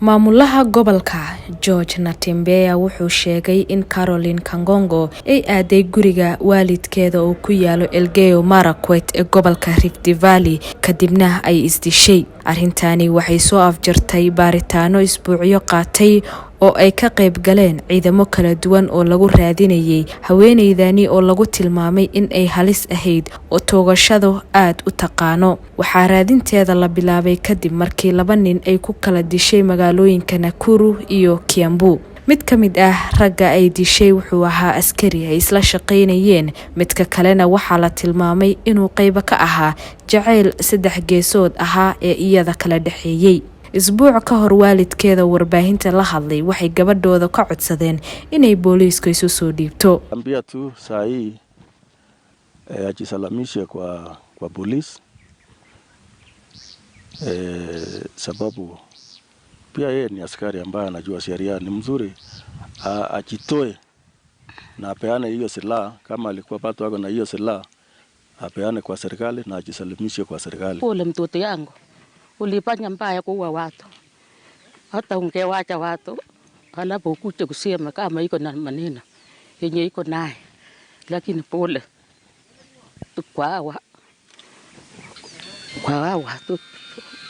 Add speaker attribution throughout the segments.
Speaker 1: Maamulaha gobolka George Natembeya wuxuu sheegay in Caroline Kangogo ay aaday guriga waalidkeeda oo ku yaalo Elgeyo Marakwet ee gobolka Rift Valley, kadibna ay isdishay. Arrintani waxay soo afjartay baaritaano isbuucyo qaatay oo ay ka qayb galeen ciidamo kala duwan oo lagu raadinayay haweeneydani oo lagu tilmaamay in ay halis ahayd oo toogashadu aad u taqaano. Waxaa raadinteeda la bilaabay kadib markii laba nin ay ku kala dishay magaalooyinka Nakuru iyo Kiambu. Mid ka mid ah ragga ay dishay wuxuu ahaa askari ay isla shaqaynayeen, midka kalena waxaa la tilmaamay inuu qaybo ka ahaa jacayl saddex geesood ahaa ee iyada kala dhexeeyey. Isbuuc ka hor, waalidkeeda warbaahinta la hadlay waxay gabadhooda ka codsadeen inay booliisku isu soo dhiibto.
Speaker 2: Ambia tu saa hii ajisalamishe kwa polisi sababu pia yeye ni askari ambaye anajua sheria. Ni mzuri ajitoe na apeane hiyo silaha, kama alikuwa bado ako na hiyo silaha, apeane kwa serikali na ajisalimishe kwa serikali.
Speaker 3: Pole mtoto yangu, ulifanya mbaya kuua watu, hata ungewacha watu alafu ukuje kusema kama iko na maneno yenye iko naye, lakini pole kwa hawa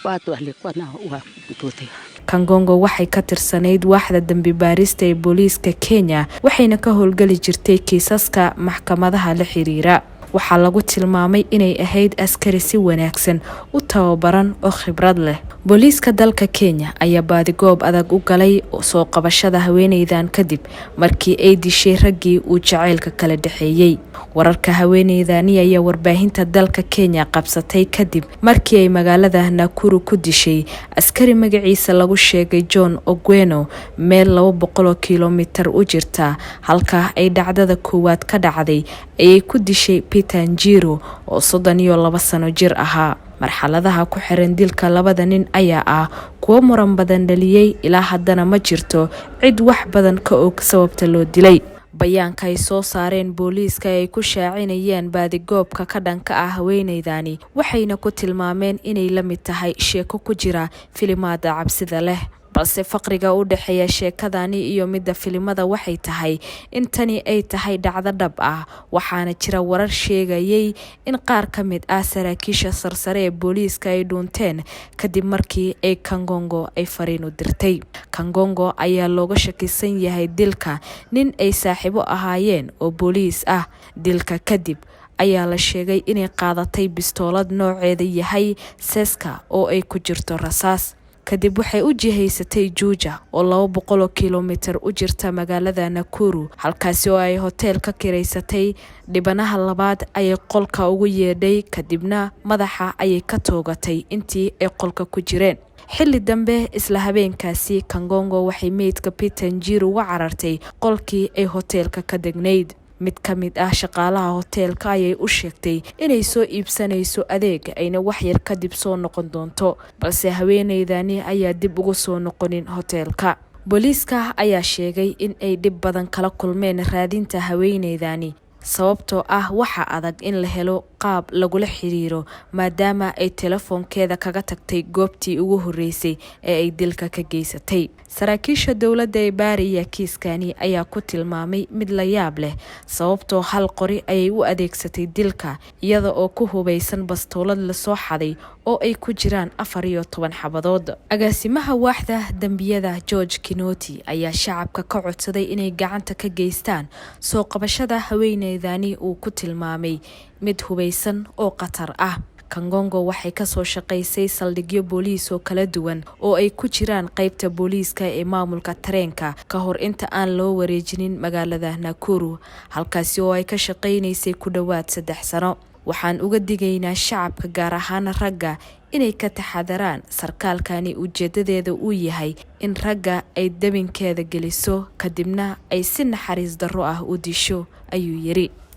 Speaker 3: watu alikuwa na wa mtoto yangu.
Speaker 1: Kangogo waxay ka tirsanayd waaxda dambi baarista ee booliiska Kenya, waxayna ka howlgeli jirtay kiisaska maxkamadaha la xiriira. Waxaa lagu tilmaamay inay ahayd askari si wanaagsan u tababaran oo khibrad leh. Booliiska dalka Kenya ayaa baadigoob adag u galay soo qabashada haweeneydan kadib markii ay dishay raggii uu jacaylka kala dhexeeyey. Wararka haweeneydani ayaa warbaahinta dalka Kenya qabsatay kadib markii ay magaalada Nakuru ku dishay askari magaciisa lagu sheegay John Ogweno, meel 200 kilomitir u jirta halka ay dhacdada koowaad ka dhacday ayay ku dishay Peter Njiro oo 32 sano jir ahaa. Marxaladaha ku xiran dilka labada nin ayaa ah kuwo muran badan dhaliyey, ilaa haddana ma jirto cid wax badan ka og sababta loo dilay. Bayaanka ay soo saareen booliiska ay ku shaacinayeen baadigoobka ka dhanka ah haweeneydani, waxayna ku tilmaameen inay la mid tahay sheeko ku jira filimaada cabsida leh. Balse faqriga u dhexeeya sheekadani iyo midda filimada waxay tahay in tani ay tahay dhacdo dhab ah. Waxaana jira warar sheegayay in qaar ka mid ah saraakiisha sarsare ee booliiska ay dhuunteen kadib markii ay Kangogo ay fariin u dirtay. Kangogo ayaa looga shakisan yahay dilka nin ay saaxiibo ahaayeen oo booliis ah. Dilka kadib ayaa la sheegay inay qaadatay bistoolad nooceeda yahay Ceska oo ay ku jirto rasaas. Kadib waxay u jihaysatay Juja oo 200 kilomitir u jirta magaalada Nakuru, halkaasi oo ay hoteel ka kiraysatay. Dhibanaha labaad ayay qolka ugu yeedhay, kadibna madaxa ayay ka toogatay intii ay qolka ku jireen. Xilli dambe isla habeenkaasi, Kangogo waxay meydka Peter Njiru uga carartay qolkii ay hoteelka ka degnayd. Mid ka mid ah shaqaalaha hoteelka ayay u sheegtay inay soo iibsanayso adeeg ayna waxyar kadib soo noqon doonto, balse haweeneydani ayaa dib ugu soo noqonin hoteelka. Booliiska ayaa sheegay in ay dhib badan kala kulmeen raadinta haweeneydani, sababtoo ah waxa adag in la helo qaab lagula xiriiro maadaama ay telefoonkeeda kaga tagtay goobtii ugu horeysay ee ay dilka ka geysatay. Saraakiisha dowladda ee baaraya kiiskani ayaa ku tilmaamay mid la yaab leh, sababtoo hal qori ayay u adeegsatay dilka, iyada oo ku hubeysan bastoolad lasoo xaday oo ay ku jiraan 14 xabadood. Agaasimaha waaxda dembiyada George Kinoti ayaa shacabka ka codsaday inay gacanta ka geystaan soo qabashada haweeneydani uu ku tilmaamay mid hubeysan oo khatar ah. Kangogo waxay kasoo shaqaysay saldhigyo booliis oo kala duwan oo ay ku jiraan qeybta booliiska ee maamulka tareenka ka hor inta aan loo wareejinin magaalada Nakuru, halkaasi oo ay ka shaqaynaysay ku dhowaad 3 sano. "Waxaan uga digaynaa shacabka, gaar ahaan ragga, inay ka taxadaraan sarkaalkani ujeedadeeda uu yahay in ragga ay dabinkeeda geliso, kadibna ay si naxariis darro ah u disho," ayuu yiri.